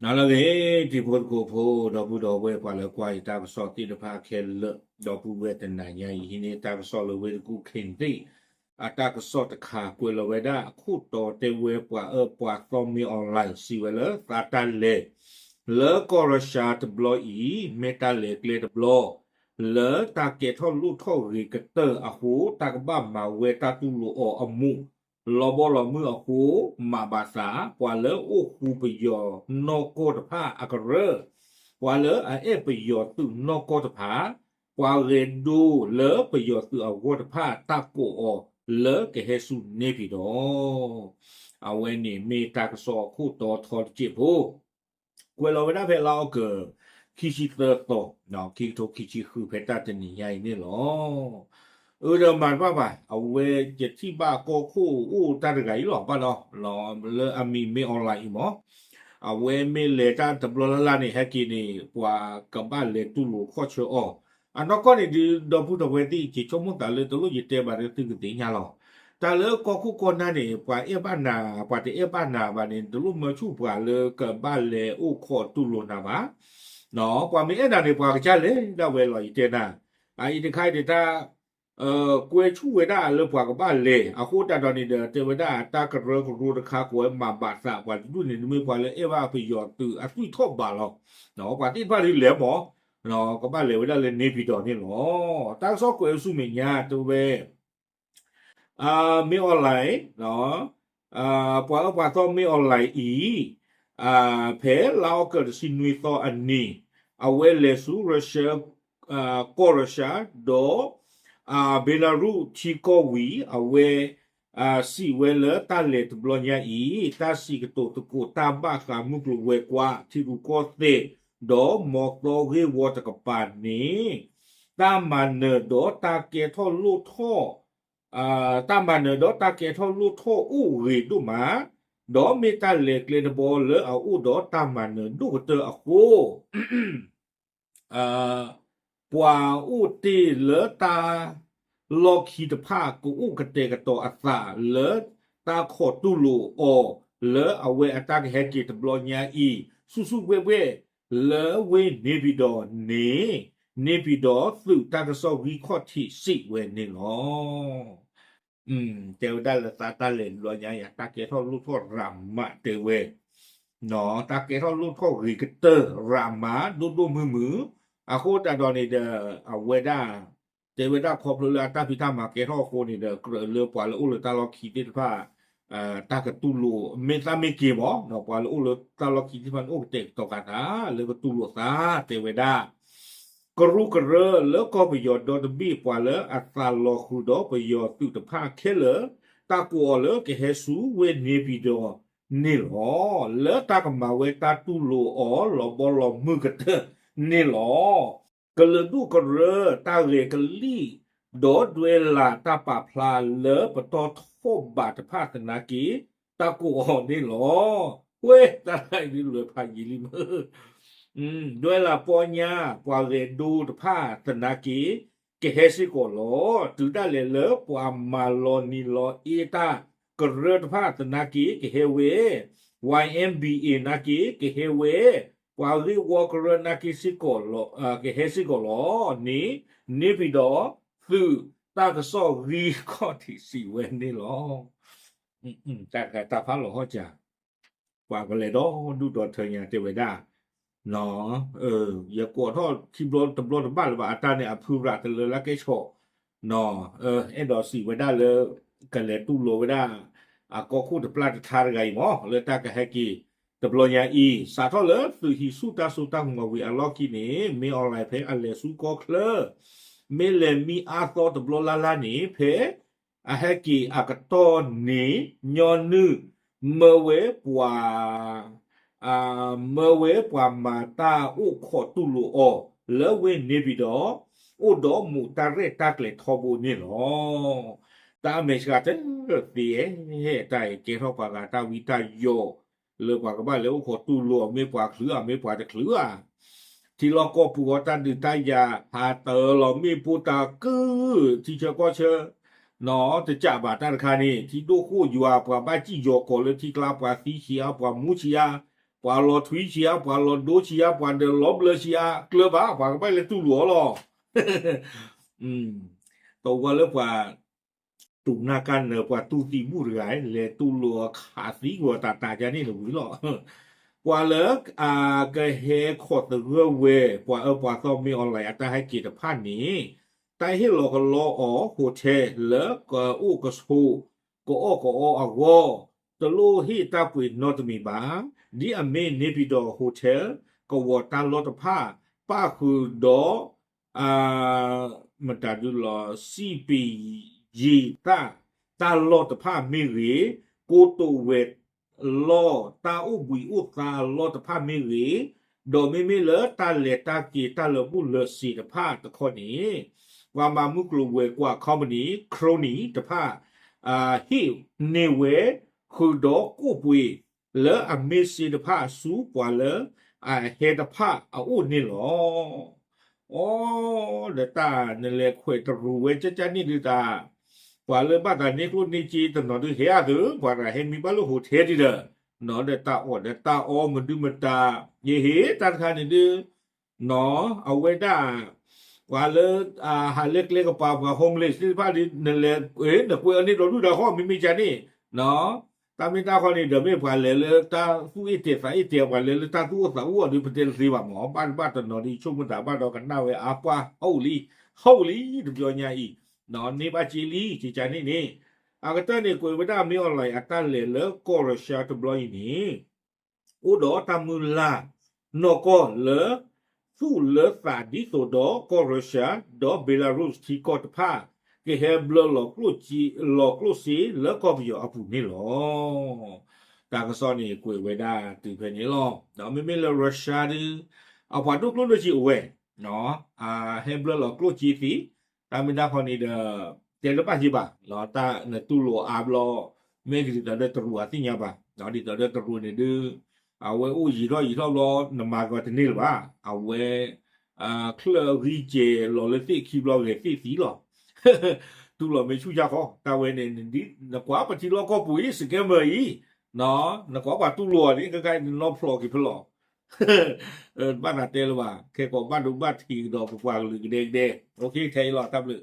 နလၢဂ့ၤ တံၤဖိသကိးဖိ ဒီပုၢ်ဒီဝဲၢ် ပှၤလၢကွၢ်ယတၢ်ကစီၣ်သ့ၣ်တဖၣ်ခဲလၢာ် ဒီပုၢ်ဝဲၢ်တနၤညါအံၤ ဟံးန့ၢ်တၢ်ကစီၣ်လၢဝ့ၢ်တကူၣ် Kansas အတၢ်ကစီၣ်တခါ ကွဲးလီၤဝဲဒၣ်အခိၣ်တီတဲဝဲ ပှၤအၢပှၤသီ မင်းအောင်လှိုင် စံးဝဲလၢသးတၢ်လဲၤ လၢကီၢ်ရၢၡါတဘျီအံၤ မ့ၢ်တၢ်လဲၤကျဲတဘျီ လၢတၢ်ကဲထီၣ်လိၣ်ထီၣ်ဂ့ၤကတၢၢ်အဃိ တၢ်ကဘၣ်မၤဝဲတၢ်တူၢ်လိာ်အီၤအမူး လီၤဘီလီၤမုၢ်အဃိ မၤဘၣ်သး ပှၤလၢအိၣ်ဃူပယီၤနီၢ်ကီၢ်တဖၣ်အကရၢ ပှၤလၢအအဲၣ်ပယီၤသုးနီၢ်ကီၢ်တဖၣ် ပှၤဂဲၤဒိလၢပယီၤသုးအဂီၢ်တဖၣ် တၢ်ကိးအီၤလၢကဟဲဆူန့ၣ်ပၠံၤဒီး အဝဲန့ၣ်မ့ၢ်တၢ်ကစီၣ်အခိၣ်တီထီတစဲးဖိ ကွဲးလီၤဝဲဒၣ်ဖဲလါအီကူး ခံဆံသၢသီ ခံကထိခံဆံဃု ဖဲတၢ်တနံၤညါအံၤန့ၣ်လီၤ. အၢ ဒီးမၤတဘၣ်ဘၣ် အဝဲယထံၣ်ဘၣ်ကီၢ်ခိၣ်အိၣ်တၢ်တဂၤအံၤလီၤ ဘၣ်ဒီး လၢအမံၤမ့ၢ် online အံၤမး အဝဲမ့ၢ်လဲၤတၢ်တဘျီလၢ်လၢ်န့ၣ် ဟဲက့ၤန့ၣ် ပှၤကဘၣ်လဲၤတူၢ်လိာ်ခီၣ်ဆၢအီၤ အနီၢ်ကီၢ်န့ၣ်ဒုး ဒီပုၢ်ဒီဝဲၢ်သ့ၣ် ယဆိကမိၣ်သးလၢတလိၣ်ယတဲဘၣ်ဒီးသုကသ့ၣ်ညါလီၤ. တၢ်လၢကီၢ်ခိၣ်ကီၢ်နၢ်န့ၣ် ပှၤအဲၣ်ဘၣ်နၤ ပှၤတအဲၣ်ဘၣ်နၤဘၣ်န့ၣ် တလိၣ်မၢဆူၣ်ပှၤလၢကဘၣ်လဲၤအိၣ်ခိးတူၢ်လိာ်နၤဘၣ်. ပှၤမ့ၢ်အဲၣ်နၤန့ၣ် ပှၤကစၢ်လဲၤဒၣ်ဝဲလီၤ ယတဲနၤ. အအံၤတခါအံၤန့ၣ် တၢ် ကွဲဆူၣ်ဝဲဒၣ်လၢပှၤကဘၣ်လဲၤ အဃိသတးဒီးန့ၣ်ဒီး တဲဝဲဒၣ်တၢ်ကရၢကရိတခါ ကိးဝဲမၤဘၣ်သး ပှၤတဒူၣ်န့ၣ် မ့ၢ်ပှၤလၢအဲၣ်ဘၣ်ပယီၤသုးအသွံၣ်ထီၣ်ဘးလီၤ. ပှၤသ့ၣ်တဖၣ်ဒုးလဲၤမး ကဘၣ်လဲၤဝဲဒၣ်လၢန့ၣ်ပၠံၤဒီးန့ၣ်လီၤ. တၢ်ကစီၣ်ကွဲးဆူမဲာ်ညါတဲဝဲ မ့ၢ် online ပှၤအၢပှၤသီ မ့ၢ် online အံၤ ဖဲလါအီကူးတဆံနွံသီအနံၤ အဝဲလဲၤဆူ Russia ကီၢ်ရၢၡါ ဒီး Belarus ထံကီၢ်ဝံၤ အဝဲ စံးဝဲလၢတၢ်လဲၤတဘျီညါအံၤ တၢ်စံးကတိၤသကိးတၢ်ဘၣ်ဃးမုၢ်ကျိၤဝဲၤကွာ် ထံရူၢ်ကီၢ်သဲး ဒီးမီၤသီဂ့ၢ်ဝီတကပၤန့ၣ် တၢ်မၤနၢၤဒီးတၢ်ကဲထီၣ်လိၣ်ထီၣ် တၢ်မၤနၢၤဒီးတၢ်ကဲထီၣ်လိၣ်ထီၣ်အိၣ်ဂ့ၤဒိၣ်မး, ဒီးမ့ၢ်တၢ်လဲၤကျဲတဘျီလၢအအိၣ်ဒီးတၢ်မၤနၢၤဒိၣ်ကတၢၢ်အဃိ ပှၤအိၣ်တ့ၢ်လၢတၢ်လီၢ်ခံတဖၣ် ကအိၣ်ကတဲာ်ကတီၤအသးလၢတၢ်ခိးတူၢ်လိာ်အီၤ လၢအဝဲအတၢ်ကဟဲက့ၤတဘျီညါအံၤ ဆူၣ်ဆူၣ်ဝဲၢ်ဝဲၢ် လၢဝ့ၢ်န့ၣ်ပၠံၤဒီးန့ၣ် န့ၣ်ပၠံၤဒီးသုးတၢ်ကစီၣ်ဂံၢ်ခီၣ်ထံးစံးဝဲန့ၣ်လီၤ. တဲဝဲဒၣ်လၢသးတၢ်လဲၤတဘျီညါအံၤ တၢ်ကဲထီၣ်လိၣ်ထီၣ်ရၤမးတဲဝဲ တၢ်ကဲထီၣ်လိၣ်ထီၣ်ဂ့ၤကတၢၢ်ရၤမး ဒိၣ်ဒိၣ်မုၢ်မုၢ်, အဃိသတးဒီးန့ၣ်ဒီး အဝဲဒၣ် တဲဝဲဒၣ်ခီဖျိလၢအတၢ်ဖံးတၢ်မၤကဲထီၣ်အဃိန့ၣ်ဒီး ကြၢးလၢပှၤလၢအိၣ်လၢတၢ်လီၢ်ခံသ့ၣ်တဖၣ် တၢ်ကတူၢ်လိာ် မ့ၢ်သၣ်မ့ၢ်က့ၤမး ပှၤလၢအိၣ်လၢတၢ်လီၢ်ခံသ့ၣ်တဖၣ်န့ၣ် အိၣ်ကတဲာ်ကတီၤကသး လၢကတူၢ်လိာ်သး တဲဝဲဒၣ် ကရူၢ်ကရၢလၢကီၢ်ပယီၤဒီတဘ့ၣ် ပှၤလၢအသးလီၤဃုာ်ဒီးပယီၤသုးတဖၣ်ခဲလၢာ် တၢ်ကိးအီၤလၢကဟဲဆူဝ့ၢ်န့ၣ်ပၠံၤဒီးန့ၣ်လီၤ. လၢတၢ်ကမၤဝဲတၢ်တူၢ်လိာ်အီၤလီၤဘီလီၤမုၢ်ကတၢၢ်န့ၣ်လီၤ. ကလုာ်ဒူၣ်ကရၢတၢ်ဂဲၤကလံၣ် ဒီးဒွဲလၢ်တၢ်ပာ်ဖျါလၢပတီၢ်ထီၣ်ဘးတဖၣ်သနာ်က့ တၢ်ကိးအီၤန့ၣ်လီၤ. ဝဲတၢ်တခါအံၤဒ်လဲၤဖးယံာ်လံမ့ၢ် ဒွဲလၢ်ပီညါ ပှၤဂဲၤဒိတဖၣ်သနာ်က့ ကဟဲစ့ၢ်ကီးလီၤ. တုၤဒၣ်လဲာ်လၢပှၤမၤလီၤနံၤလီၤအ့တၢ်ကရၢတဖၣ်သနာ်က့ ကဟဲဝဲ, Y M B A နာ်က့ ကဟဲဝဲ, ပှၤဂ့ၢ်ဝီကရၢနာ်က့ ကဟဲစ့ၢ်ကီးလီၤ န့ၣ် န့ၣ်ပၠံၤဒီးသုးတၢ်ကစီၣ်ဂံၢ်ခီၣ်ထံးစံးဝဲန့ၣ်လီၤ. တၢ်ဖးလီၤဟီၣ်စၢ် ပှၤကလဲၤဒီဒူၣ်ဒီထၢညါတဲဝဲဒၣ်, ယကိးထီၣ်ခံဘျီတဘျီတဘၣ်လၢၤဘၣ် အတၢ်န့ၣ်အဖုရးတလၢလၢကဲဆီၣ်, အဲၣ်ဒိးစံးဝဲဒၣ်လၢ ကလဲၤတူၢ်လိာ်ဝဲဒၣ် အကီၢ်ခိၣ်တပျၢ်တထါတဂၤအံၤမး လၢတၢ်ကဟဲက့ၤတဘျီညါအံၤ စးထီၣ်လၢသုးဟံးဆူၣ်တၢ်စိတၢ်ကမီၤဝံၤအလီၢ်ခံန့ၣ် မ့ၢ် online ဖဲအလဲၤဆူကီၢ်ချၢ မ့ၢ်လဲၤမံအါသီတဘျီလၢ်လၢ်န့ၣ် ဖဲ အဟဲက့ၤအကတီၢ်န့ၣ် ညီနုၢ် မၢဝဲပှၤ မၢဝဲပှၤမၤတၢ်အိၣ်ခိးတူၢ်လိာ်အီၤ လၢဝ့ၢ်န့ၣ်ပၠံၤဒီး အိၣ်ဒီးမူးတၢ်ရဲၣ်တၢ်ကျဲၤထီဘိန့ၣ်လီၤ. တၢ်အမဲာ်ဆှးတသ့ တၢ်အံၤကဲထီၣ်ပှၤဂၤတၢ်ဝံတၢ်ယိး လၢပှၤကဘၣ်လဲၤအိၣ်ခိးတူၢ်လိာ် မ့ၢ်ပှၤချုးဧါ မ့ၢ်ပှၤတချုးဧါ ထံလီၢ်ကီၢ်ပူၤအီၤတၢ်ဒုးတၢ်ယၤ ဟးတၢလီၤမ့ၣ်ပိၢ်တၢ်ကုၢ် ထံဆၢကီၢ်ဆၢ နီၢ်တကးဘၣ်တၢ်တခါန့ၣ် ထံဒိၣ်ဃိၣ်ယွၤ ပှၤဘၣ်စံၣ်ယီၤကီးလၢထံကျါ ပှၤသံဆံးဧါ ပှၤမူဆံးဧါ, ပ ပှၤလီၤထွံဆံးအါ, ပှၤလီၤဒိဆံးအါ, ပှၤဒီးလီၤဘျၢဆံးအါ, ကျၢၤဘၣ်, ပှၤကဘၣ်လဲၤတူၢ်လိာ်အီၤလီၤ. တဝီလၢပှၤ တူၢ်နၢ်ကါနၢၤ ပှၤတူၢ်သံမူတဂၤ လဲၤတူၢ်လိာ်အခးသံကွံာ်တၢ်တၢ်ကါန့ၣ်တဝံၤလီၤ. ပှၤလၢအကဟဲခီၣ်သဂၢၢ်ဝဲ ပှၤအၢပှၤသီမ့ၢ်အီၤလၢ အတၢ်ဟဲက့ၤတဖၣ်န့ၣ် တၢ်ဟ့ၣ်လီၤကလီအီၤ hotel လၢကအိၣ်ကဆိး ကအီၣ်ကအီအဂီၢ် တလိၣ်ဟ့ၣ်တၢ်ပှ့ၤနီတမံၤဘၣ်. ဒ်အမ့ၢ် နေပြည်တော် hotel ကဝီၤတၢ်လီၢ်တဖၣ် ပၣ်ဃုာ်ဒီး မတၤဒုလီၤ စံးပ့ၤယံၤတၢ် တၢ်လီၢ်တဖၣ်မ့ၢ်ဂ့ၤ, ကိတိာ်ဝဲၤလီၢ် တၢ်အိၣ်ဘှံးအိၣ်သါအလီၢ်တဖၣ်မ့ၢ်ဂ့ၤ, ဒီးမ့မ့ၢ်လၢတၢ်လဲၤတၢ်က့ၤတၢ်လၢာ်ဘူၣ်လၢာ်စ့ၤတဖၣ်တခီန့ၣ် ပှၤမၤမုၢ်ကျိၤဝဲၤကွာ် company, crony တဖၣ် ဟ့ၣ်န့ၢ်ဝဲ ဃုာ်ဒီးကိၣ်ပှ့ၤ လၢအမ့ၢ်စ့တဖၣ်ဆူပှၤလၢအဟဲတဖၣ်အအိၣ်န့ၣ်လီၤ. အိ ဒီးတၢ်နလဲၤခွဲးတရူးဝဲကၠၢကၠၢန့ၣ်ဒုးတၢ် ပှၤလၢဘၣ်သးန့ၢ်ကျိၣ်န့ၢ်စ့တနီၤဒုးဟဲအါသု ပှၤတဂၤဟဲမံဘၣ်လၢ hotel ဒံးဒီး နီၢ်ဒီးတၢ်အီၣ်ဒီးတၢ်အီမဒုမတၤ ယဟ့ၣ်တၢ်တခါန့ၣ်ဒုး နီၢ် အဝဲဒၣ် ပှၤလၢ ဟးလၢကျဲကပၤ ပှၤ homeless သ့ၣ်တဖၣ်ဒ် နလဲၤ နကွဲးအီၤန့ၣ်ဒီးဒုၣ်ဒါဃီ မ့မ့ၢ်ကန့ၣ် နီၢ် တၢ်မ့ၢ်တၢ်ခီန့ၣ်ဒီး မ့ၢ်ပှၤလဲၤလၢတၢ်သူၣ်အ့ၣ်တဲာ်သးအ့ၣ်တဲာ် ပှၤလဲၤလၢတၢ်သူၣ်အိၣ်သးအိၣ်အီၤဒုး ပတဲတသ့ဘၣ်မး ဘၣ်တဘၣ်တနီၤဒ်ဆိကမိၣ်တၢ်ဘၣ်ဒီးကနၣ်ဝဲအါပှၢ် ဟီၣ်လံ ဟီၣ်လံ တဘျီညါအံၤ နီၢ် န့ၢ်ဘၣ်စ့လံ ကကန့ၣ်န့ၣ် အကတၢၢ်န့ၣ် ကွဲးဝဲဒၣ်မ့ၢ်အီၤလီၤ အတၢ်လဲၤလၢကီၢ် Russia တဘျီအံၤန့ၣ် အိၣ်ဒီးတၢ်မုၢ်လၢ်နီၢ်ကီၢ်လၢ သူၣ်လၢသးဒ်သိးဒီးကီၢ် Russia ဒီး Belarus ထံကီၢ်တဖၣ် ကဟဲဘျၢလီၤကျိၣ်စ့လၢကီၢ်ပယီၤအပူၤန့ၣ်လီၤ. တၢ်ကစီၣ်န့ၣ် ကွဲးဝဲဒၣ်တုၤဖဲန့ၣ်လီၤ. ဒီးမ့မ့ၢ်လၢ Russia ဒုး အပှၤဒိၣ်ကျိၣ်ဒိၣ်စ့အိၣ်ဝဲ ဟဲဘျၢလီၤကျိၣ်စ့သ့ တၢ်မ့ၢ်တၢ်ခီန့ၣ်ဒီး တဲလၢဘၣ်ယံၤဘၣ် တၢ်နတူၢ်လိာ်အါဘျီ မ့ၢ်ကဒ်သိးဒီးတရူးအသ့ၣ်ညါဘၣ် ဒ်သိးဒီးတရူးန့ၣ်ဒုး အဝဲအိၣ်ယံာ်ထီၣ်ယံာ်ထီၣ်ဘျီ နမၤကီတန့ၢ်လၢၤဘၣ် အဝဲ ချၢၣ်ဂံၢ်စဲၤလီၤလၢသ့ၣ်ခံဘျီဂဲၤသ့ၣ်သံလီၤ တူၢ်လိာ်မ့ၢ်ဆူၣ်ယၢ်ခီ တၢ်ဝဲန့ၣ် နကွၢ်ပထံလီၢ်ကီၢ်ပူၤအံၤ scammer အံၤ နကွၢ်ပှၤတူၢ်လိာ်အီၤန့ၣ် ကကနနီၢ်ဖျိးက့ၤဖဲလီၤ ဘၣ်သးတဲလၢၤဘၣ် ခဲကိးဘၣ်ဒိဘၣ်ထံးကဒီးပပှၤကလုာ်ကဒဲကဒဲ ခဲအံၤလီၤ တၢ်ဘျုး